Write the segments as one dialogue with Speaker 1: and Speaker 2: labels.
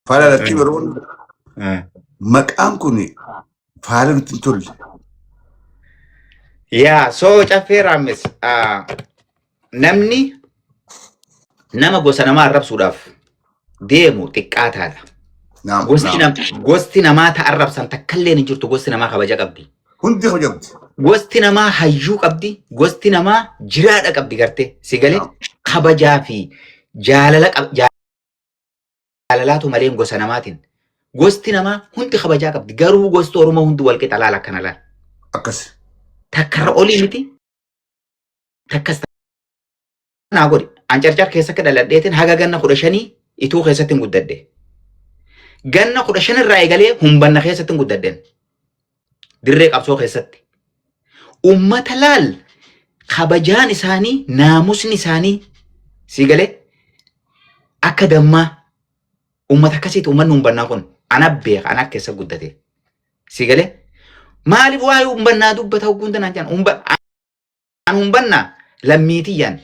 Speaker 1: Faala lattii Oromoon maqaan kun faala nutti hin tolle.
Speaker 2: Yaa soo Caffee Raammis, namni nama gosa namaa arrabsuudhaaf deemu xiqqaataadha.
Speaker 1: Naam,
Speaker 2: Gosti
Speaker 1: naam.
Speaker 2: gosti namaa ta arrabsan takkallee hin jirtu, gosti namaa kabaja qabdi.
Speaker 1: Hundi kabajamti.
Speaker 2: Gosti namaa hayyuu qabdi, gosti namaa jiraadha qabdi gartee. Si galee
Speaker 1: Naam.
Speaker 2: kabajaa fi jaalala jaalalaatu malee gosa namaatiin. Gosti namaa hundi kabajaa qabdi. Garuu gosti Oromoo hundi wal qixa laala akkana laala.
Speaker 1: Akkas.
Speaker 2: Takkarra olii miti, takkas naa godhi. An Carcar keessa akka dhaladheetiin haga ganna 15 ituu keessatti hin guddadhe. Ganna 15 irraa eegalee Humbanna keessatti hin guddadhen. Dirree qabsoo keessatti. Ummata laal, kabajaan isaanii, naamusni isaanii si galee akka dammaa ummata akkasiiti ummanni Humbannaa kun. Ana beeka, ana keessa guddate. Si galee maaliif waa'ee Humbannaa dubbata hogguun tanaan jedhan an Humbannaa lammiitiyyaan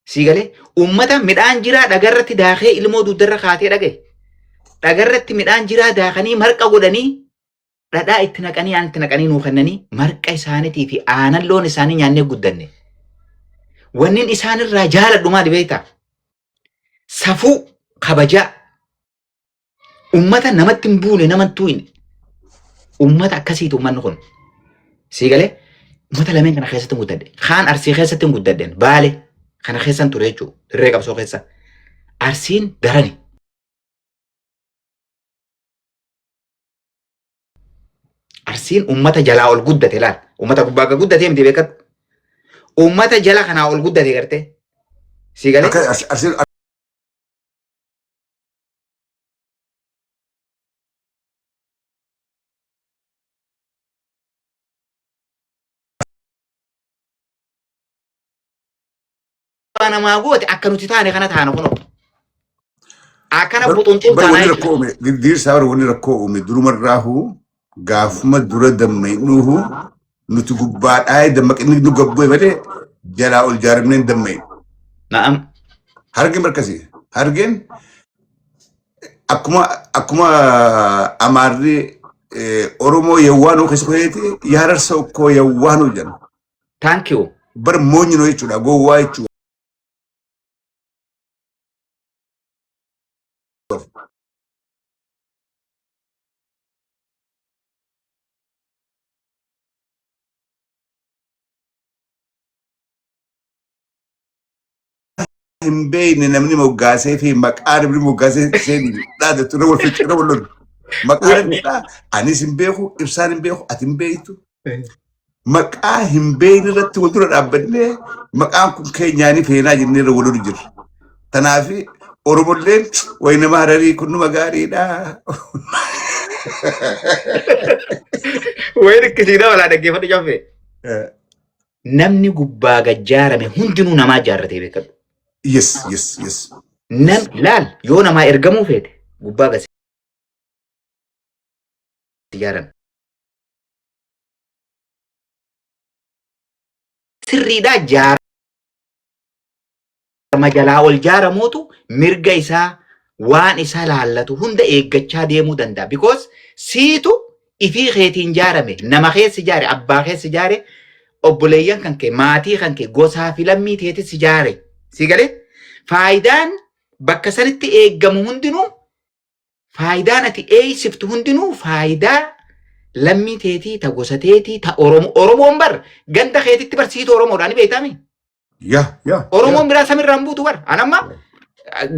Speaker 2: si galee ummata midhaan jiraa dhagarratti daakee ilmoo dugdarra kaatee dhagaye. Dhagarratti midhaan jiraa daakanii marqa godhanii dhadhaa itti naqanii aan itti naqanii nuu kennanii marqa isaaniitii fi aanan loon isaanii nyaannee guddanne. Wannin isaan irraa jaaladhu maali beektaa? Safuu, kabajaa, ummata namatti hin buune, nama hin tuuyne. Ummata akkasiiti ummanni kun. Sii galee ummata lameen kana keessatti hin guddadhe. Kaan Arsii keessatti hin guddadhen. Baale kana keessan ture jechuudha. Dirree qabsoo keessa. Arsiin darani. Arsiin ummata jalaa ol guddate laal. Ummata gubbaa akka guddatee miti beekadhu. Ummata jala kanaa ol guddate gartee. Sii galee?
Speaker 1: Akka Arsiin
Speaker 2: Waa namaa goote akka nuti taane kana taana kunoo. Akkana
Speaker 1: Bar
Speaker 2: buxunxuu
Speaker 1: bar
Speaker 2: taanaa
Speaker 1: wanni
Speaker 2: jechuudha.
Speaker 1: rakkoo uume diirsaa, bar wanni rakkoo uume durumarraahu gaafuma dura dammaqnuuhu nuti gubbaadhaa dammaqinni nu gabbu'e malee jalaa ol jaaramnee hin dammaqne.
Speaker 2: Na'am.
Speaker 1: Hargeen barkasi. Hargeen akkuma Amaarri Oromoo yawwaanuu keessa kuteeti yaararsa okkoo yawwaanuu jedhan.
Speaker 2: Thank you.
Speaker 1: Bar moonyinoo jechuudha, gowwaa jechuudha. Hin beekne namni moggaasee fi maqaa namni moggaasee isheen dhaadatu irra wal ficcira wal lolu. Maqaa namni dha anis hin beeku, Ibsaan hin beeku, ati hin beektu. Maqaa hin beekne irratti wal dura dhaabbannee maqaan kun keenyaanii feenaa jennee irra wal lolu jirra. Kanaaf Oromolleen wayi nama Hararii kun numa gaariidha.
Speaker 2: Wayi rikkisiidha walaa dhaggeeffadhu Caffee. Namni gubbaa gad jaarame hundinuu namaa jaarratee beekadhu.
Speaker 1: Yes.
Speaker 2: Nam laal, yoo namaa ergamuu feete gubbaa gad si jaaran. Sirriidhaa, jaarama jalaa ol jaaramuutu mirga isaa waan isa laallatu hunda eeggachaa deemuu danda'a. Because siitu ifii keetiin jaarame, nama keessa jaare, abbaa keessa jaare, obboleeyyan kan kee, maatii kan kee, gosaa fi lammii teetis jaare. Si galee? Faayidaan bakka sanitti eeggamu hundinuu, faayidaan ati eeysiftu hundinuu faayidaa lammii teetii, ta gosa teetii, ta Oromoo. Oromoon bar ganda keetitti barsiitu Oromoodha ni beektaami.
Speaker 1: Yaa.
Speaker 2: Oromoon biraa samirraa hin buutu bar. An amma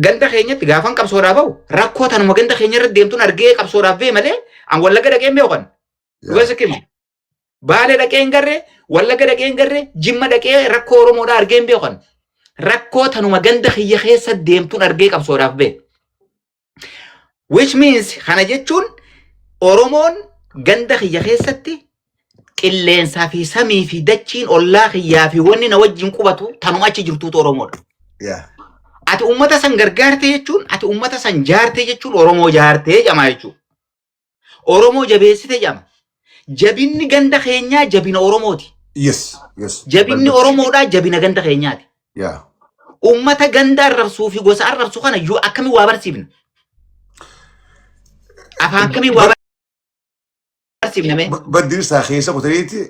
Speaker 2: ganda keenyatti gaafan qabsoodhaaf bahu rakkoo tanuma ganda keenya irra deemtuun argee qabsoodhaaf bee malee an Wallagga dhaqee hin beeku kan. Dhugaa sitti hima. Baalee dhaqee hin garree, Wallagga dhaqee hin garree, Jimma dhaqee rakkoo Oromoodhaa argee hin beeku kan. Rakkoo tanuma ganda kiyya keessa deemtuun argee qabsoodhaaf bee. Which means, kana jechuun, Oromoon ganda kiyya keessatti qilleensaa fi samii fi dachiin ollaa kiyyaa fi wanni na wajjin qubatu tanuma achi jirtuutu Oromoodha. Ati uummata san gargaarte jechuun, ati uummata san jaarte jechuun, Oromoo jaartee jedhama jechuudha. Oromoo jabeessite jedhama. Jabinni ganda keenyaa jabina Oromooti. Jabinni Oromoodhaa jabina ganda keenyaati. Uummata ganda arrabsuu fi gosa arrabsu kana yoo akkamiin waa barsiifna? Afaan kamiin waa barsiifna mee?
Speaker 1: Baddiirsaa keessa kutaniiti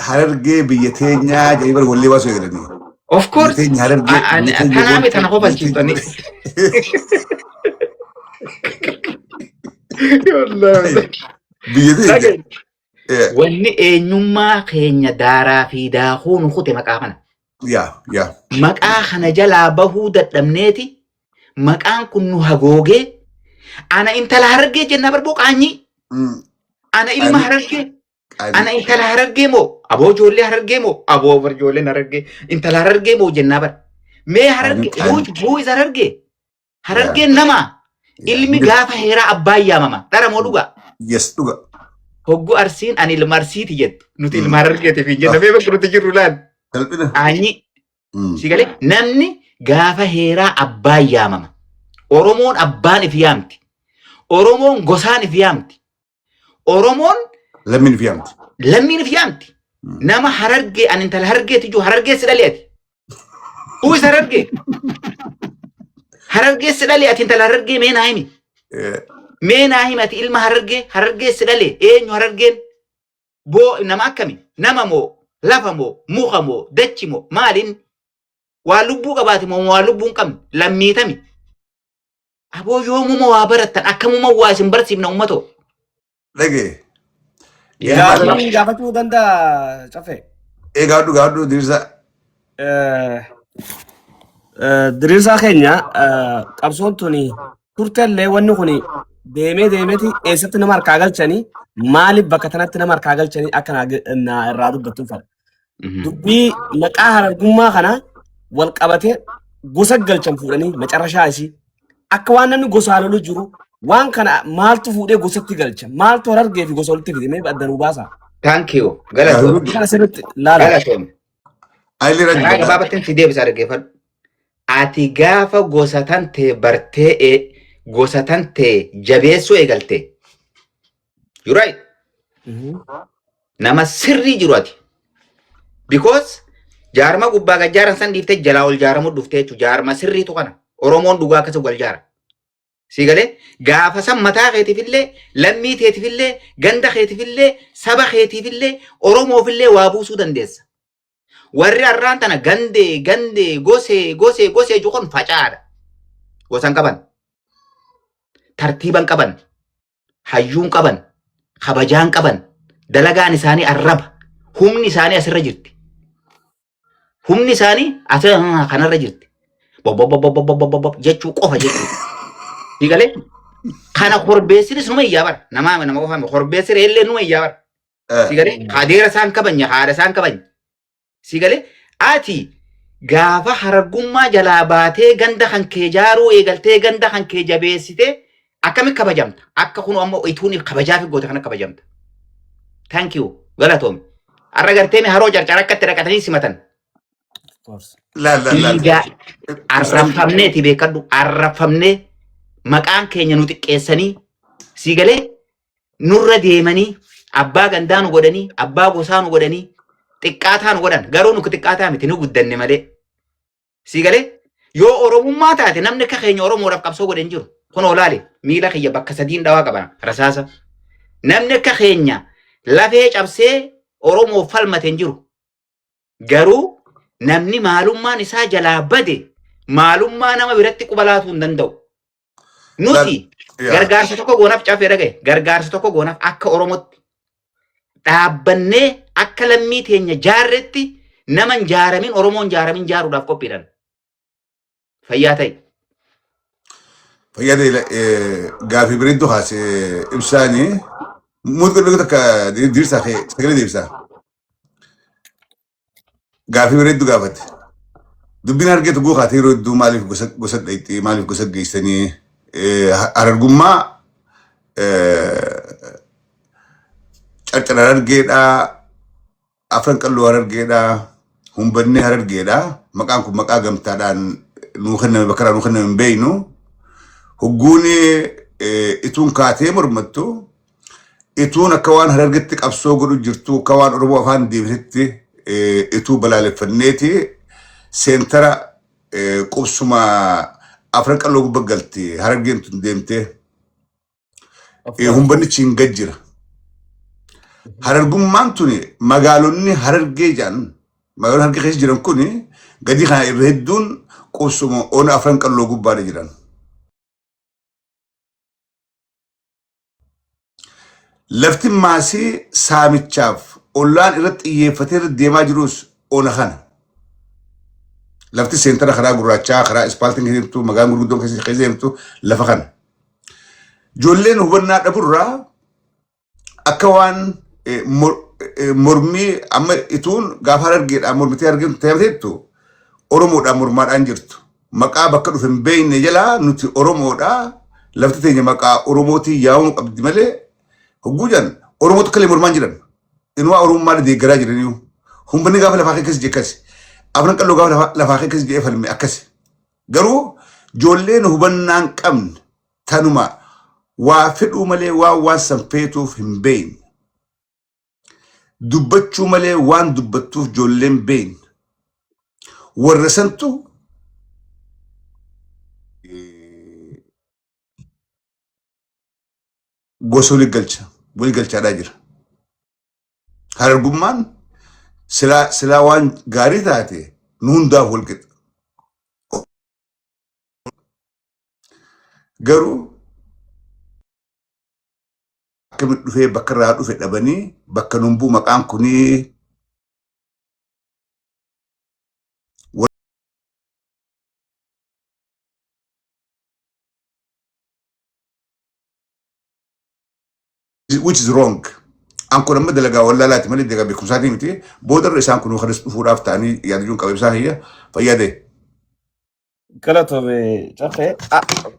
Speaker 1: Harargee biyya teenyaa jedhanii bara wallee baasuu eegalanii.
Speaker 2: Of
Speaker 1: Biyya
Speaker 2: course.
Speaker 1: teenya Harargee, biyya teenya
Speaker 2: Tanaa mi tana
Speaker 1: boontuu, biyya
Speaker 2: kofalchiiftanii.
Speaker 1: teenya biyya teenya.
Speaker 2: Dhaga'i. Wanni eenyummaa keenya daaraa fi daakuu nu kute maqaa kana.
Speaker 1: Yaa yaa.
Speaker 2: Maqaa kana jalaa bahuu dadhabneeti maqaan kun nu hagoogee ana intala Harargee jennaa barboo qaanyii. Ana ilma
Speaker 1: Ani
Speaker 2: Harargee.
Speaker 1: ani
Speaker 2: Ana intala Harargee moo aboo ijoollee Harargee moo aboo bar ijoolleen Harargee intala Harargee moo jennaa bar. Mee
Speaker 1: ani
Speaker 2: Harargee
Speaker 1: ani
Speaker 2: who is Harargee?
Speaker 1: yaa
Speaker 2: Harargeen nama
Speaker 1: yaa
Speaker 2: ilmi gaafa heeraa abbaan yaamama. Dhara moo dhugaa?
Speaker 1: Yes, dhuga.
Speaker 2: Hoggu Arsiin ani ilma Arsiiti jettu. Nuti ilma Harargeetiif hin jenna. Mee bakka nuti jirru laal.
Speaker 1: Salphina.
Speaker 2: Qaanyii. Si galee namni gaafa heeraa abbaan yaamama. Oromoon abbaan if yaamti. Oromoon gosaan if yaamti. Oromoon
Speaker 1: Lammiin fi yaamti.
Speaker 2: Lammiin if yaamti. Nama Harargee ani intala Harargeeti jiru Harargee si dhalee ati. Who is Harargee? Harargee si dhalee ati intala Harargee mee naa himi. Mee naa himi ati ilma Harargee Harargee si dhalee eenyu Harargeen? Boo nama akkami? Nama moo lafa moo muka moo dachi moo maaliin? Waa lubbuu qabaate moo waa lubbuu hin qabne lammiitami? Aboo yoomuma waa barattan akkamuma waa isin barsiifna uummatoo?
Speaker 1: Dhagee.
Speaker 2: Yaa
Speaker 1: Ilma
Speaker 2: Allah.
Speaker 3: Gaafii gaafachuu danda'a Caffee.
Speaker 1: Ee, gaadhu gaadhu Diriirsaa.
Speaker 3: Diriirsaa keenya, qabsoon tuni turtellee wanni kun deemee deemeeti eessatti nama harkaa galchanii, maaliif bakka tanatti nama harkaa galchanii akka naa irraa dubbattuun fedha. Dubbii maqaa Harargummaa kana wal qabatee gosa galchan fuudhanii macarrashaa isii akka waan namni gosaa lolu jiru. Waan kana maaltu fuudhee gosatti galcha? Maaltu Harargee fi gosa walitti fide? Mee adda nuu baasaa.
Speaker 2: Thank you. Galatoom.
Speaker 3: Kana sirriitti laala.
Speaker 2: Galatoom.
Speaker 1: Ayilee
Speaker 2: Karaa
Speaker 1: raajii.
Speaker 2: gabaabatti si deebisa, dhaggeeffadhu. Ati gaafa gosa tantee bartee gosa tantee jabeessuu eegalte. You right. Nama sirrii jiru ati. Because jaarma gubbaa gad jaaran san dhiiftee jalaa ol jaaramuu dhuftee jechuudha. Jaarma sirriitu kana. Oromoon dhugaa akkasii wal jaara. Si galee gaafa san mataa keetiifillee, lammii teetiifillee, ganda keetiifillee, saba keetiifillee, Oromoofillee waa buusuu dandeessa. Warri har'aan tana gandee gandee gosee gosee gosee jiru kun faca'aadha. Gosan qaban. Tartiiban qaban. Hayyuun qaban. Kabajaan qaban. Dalagaan isaanii arraba. Humni isaanii asirra jirti. Humni isaanii asirra kanarra jirti. Bobbobbobbobbobbobbob jechuu qofa jechuudha. Si galee kana korbeessinis numa iyyaa bara. Namaa nama qofa miti. Korbeessi reellee numa iyyaa bara. Si galee adeera isaan kabanya, haadha isaan kabanya. Si galee ati gaafa Harargummaa jalaa baatee ganda kan kee jaaruu eegaltee ganda kan kee jabeessitee akkami kabajamta? Akka kun ammoo ituun kabajaa fi goota kana kabajamta. Thank you. Galatoomi. Har'a gartee mi Haroo Carcara akkatti dhaqatanii simatan.
Speaker 1: Laal laal laal.
Speaker 2: Dhiigaa arrabfamneeti beekadhu, arrabfamnee maqaan keenya nu xiqqeessanii, si galee nurra deemanii abbaa gandaa nu godhanii, abbaa gosaa nu godhanii, xiqqaataa nu godhan. Garuu nu xiqqaataa miti, nu guddanne malee. Si galee yoo Oromummaa taate namni akka keenya Oromoodhaaf qabsoo godhe hin jiru. Kun olaale miila kiyya bakka sadiin dhawaa qaba rasaasa. Namni akka keenya lafee cabsee Oromoof falmate hin jiru. Garuu namni maalummaan isaa jalaa bade maalummaa nama biratti quba laatuu hin danda'u. Nuti gargaarsa tokko goonaaf, Caffee dhagaye, gargaarsa tokko goonaaf. Akka Oromootti dhaabbannee akka lammii teenya jaarretti nama hin jaaramin, Oromoo hin jaaramin jaaruudhaaf qophiidhaan. Fayyaa ta'e.
Speaker 1: Fayyaa ta'e. Gaafii bareedduu kaase Ibsaanii. Muuxii godhuu takka Diriirsaa kee sagalee deebisaa. Gaafii bareedduu gaafate. Dubbiin argeetu guu kaatee yeroo hedduu maaliif gosa gosa dhayxii, maaliif gosa geessanii Harargummaa, Carcar Harargeedhaa, Afran Qalloo Harargeedhaa, Humbannee Harargeedhaa. Maqaan kun maqaa gamtaadhaan nuu kenname, bakka irraa nuu kenname hin beeknu. Hogguun ituun kaatee mormattu ituun akka waan Harargetti qabsoo godhu jirtu, akka waan Oromoo afaan deebisetti ituu balaaleffanneeti seentara qubsuma Afran Qalloo gubba galti Harargeen tun deemtee.
Speaker 3: Of course.
Speaker 1: Humbanni chiin gad jira. Harargummaan tuni magaalonni Harargee jedhan magaalonni Harargee keessa jiran kun gadi kana irra hedduun qubsuma ona Afran Qalloo gubbaadha jiran. Lafti maasii saamichaaf ollaan irratti xiyyeeffatee irra deemaa jirus ona kana. Lafti seentara karaa gurraachaa karaa ispaaltiin keessa jirtu magaalaan gurguddoon keessa jirtu lafa kana. Ijoolleen hubannaa dhaburraa akka waan mormii amma ituun gaafa Harargeedhaan mormitee Harargeen ta'eettu Oromoodhaan mormaadhaan jirtu. Maqaa bakka dhufe hin beekne jalaa nuti Oromoodha. Lafti teenya maqaa Oromootiin yaamamuu qabdi malee hogguu jedhan Oromootu akka illee mormaan jiran. Inumaa Oromummaa deeggaraa jiraniyu. Humbanni gaafa lafaa keessa jee akkasi. Afran Qalloo gaafa lafaa keessa jee falme akkasi. Garuu ijoolleen hubannaa hin qabne tanuma waa fedhuu malee waan waan san feetuuf hin beekne. Dubbachuu malee waan dubbattuuf ijoolleen beekne. Warra santu gosa wali galcha wali galchaadhaa jira. Harargummaan silaa silaa waan gaarii taate nu hundaaf wal qixa. Garuu akkamitti dhufee bakka irraa dhufe dhabanii bakka nun bu'u maqaan kunii which is wrong. An kun amma dalagaa wallaalaati malee dalagaa beekumsaatii miti. Boodarra isaan kun kanas dhufuudhaaf ta'anii yaadachuun qaba ibsaa kiyya fayyaa ta'e.
Speaker 3: Galatoomi Caffee.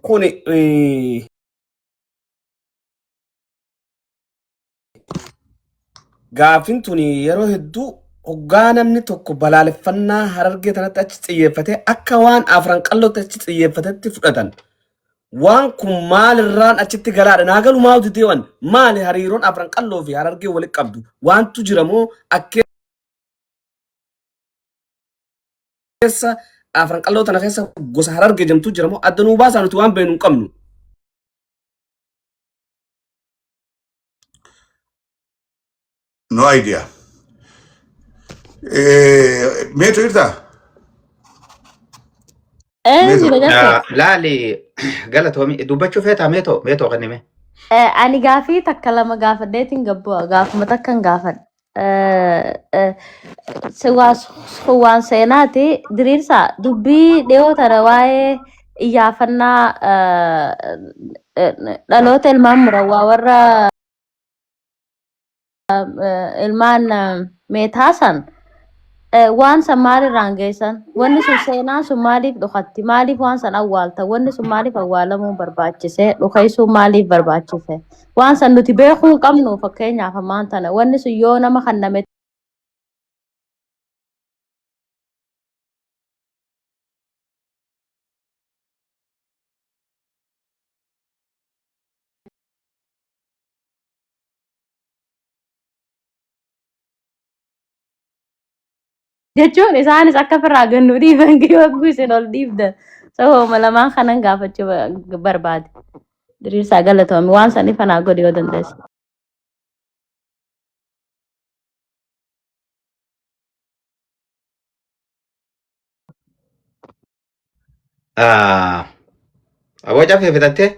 Speaker 3: Kuni gaaffiin tuni yeroo hedduu hoggaa namni tokko balaaleffannaa Harargee tanatti achi xiyyeeffatee akka waan Afran Qallootti achi xiyyeeffatetti fudhatan. Waan kun maalirraan achitti galaadha? Naa galu maal didee maali hariiroon Afran Qalloo fi Harargee walitti qabdu? Waantu jira moo akkeessa Afran Qalloo tana keessa gosa Harargee jedhamtu jira moo adda nuu baasaa nuti waan beeknu hin qabnu.
Speaker 1: No idea. Meetu jirtaa? Meetu.
Speaker 4: Jira Caffee.
Speaker 2: Laali galatoomi dubbachuu feetaa meetoo meetoo kennime.
Speaker 4: Ani gaafii takka lama gaafadheetiin gabbu'a. Gaafuma takkan gaafadha. Waan seenaati. Diriirsaa dubbii dhiyoo tana waa'ee iyyaafannaa dhaloota ilmaan murawwaa warra ilmaan meetaa san waan san maalirraan geessan? Wanni sun seenaan sun maaliif dhokatti? Maaliif waan san awwaalta? Wanni sun maaliif awwaalamuu barbaachise? Dhokaysuu maaliif barbaachise? Waan san nuti beekuu hin qabnu fakkeenyaaf ammaan tana wanni sun yoo nama kanname jechuun isaanis akka firraa gannu dhiiban yogguu isin ol dhiibdan sababuma lamaan kanan gaafachuu barbaade. Diriirsaa galatoomi waan san ifa naa godhi yoo dandeesse.
Speaker 2: Aboo Caffee fixattee?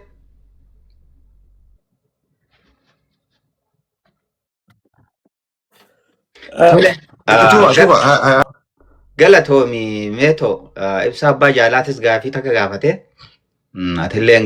Speaker 2: Tole.
Speaker 1: Shuba, shuba.
Speaker 2: Galatoomi meetoo ibsa abbaa jaalaatis gaafii takka gaafate. Atillee